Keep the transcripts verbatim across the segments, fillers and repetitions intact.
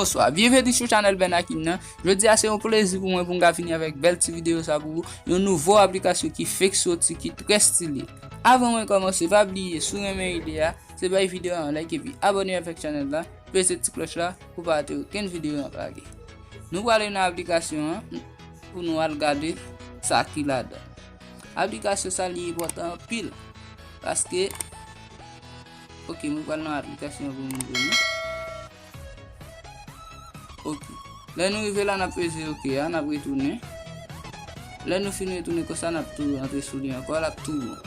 Bonswa, byenveni sou chanèl Ben Akin nan. Jodi a se yon plezi pou mwen pou m ka vini avèk bèl ti videyo sa pou ou, yon nouvo aplikasyon ki fèk soti, ki trè stile. Avan mwen kòmanse, pa bliye, si w renmen ide a, se bay videyo a yon like epi abòne avèk chanèl la, peze ti klòch la pou pa rate okenn videyo n ap lage. Nou prale nan aplikasyon an pou nou al gade sa ki ladan. Aplikasyon sa li enpòtan anpil, paske, ok, mwen pral nan aplikasyon an pou mwen montre nou. Ok. Lè nou rive la, n ap peze ok a, n ap retounen. Lè nou fin retounen konsa, n ap tou antre sou li ankò, l ap tou bon.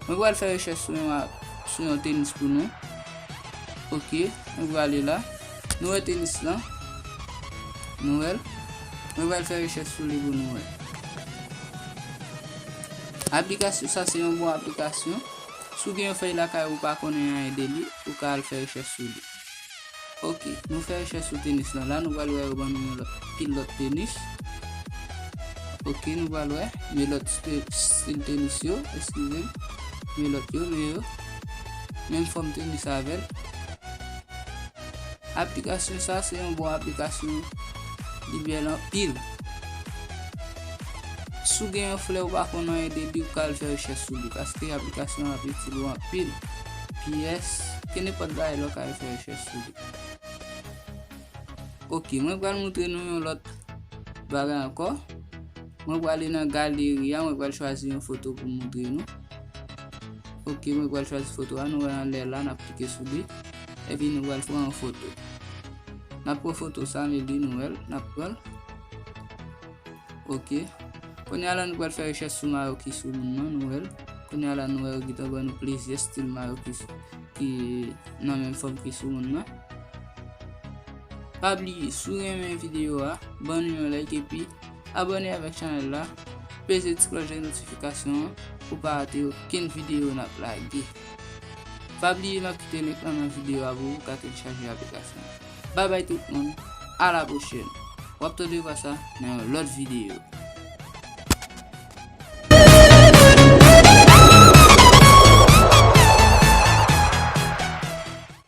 Mwen pral fè rechèch sou yon, sou yon tenis pou nou. Ok, nou prale la. Nou wè tenis lan. Nou wè l. Mwen pral fè rechèch sou li pou nou wè. Aplikasyon sa se yon bon aplikasyon. Si w gen yon fèy lakay ou pa konnen anyen de li, ou ka al fè rechèch sou li. Ok, nou fè rechèch sou tenis lan la, nou pral wè yo ban nou yon lòt, pil lòt tenis. Ok, nou pral wè, men lòt stil, stil tenis yo, eskize m, men lòt yo, men yo, menm fòm tenis avè l. Aplikasyon sa se yon bon aplikasyon, li bèl anpil. Si w gen yon flè ou pa konn anyen de li, ou ka al fè rechèch sou li, paske aplikasyon an ap itil ou anpil. Pyès, kenenpòt bagay la ou ka al fè rechèch sou li. Ok, mwen pral montre nou yon lòt bagay ankò. Mwen pral ale nan galeri a, mwen pral chwazi yon foto pou montre nou. Ok, mwen pral chwazi foto a, nou wè anlè la, n ap klike sou li. Epi nou pral pran yon foto. N ap pran foto sa, men li nou wè l, n ap pran l. Ok. Kounye a la, nou pral fè rechèch sou mayo ki sou moun nan, nou wè l. Kounye a la, nou wè yo gentan ban nou plizyè stil mayo ki, ki nan menm fòm ki sou moun nan. Pa bliye, si w renmen videyo a, ban nou yon like epi abòne avèk chanèl la, peze ti klòch de notifikasyon an pou pa rate okenn videyo n ap lage. Pa bliye m ap kite link lan nan videyo a pou ou ka telechaje aplikasyon an. Babay tout moun, a la pwochèn. W ap tande vwa sa nan yon lòt videyo.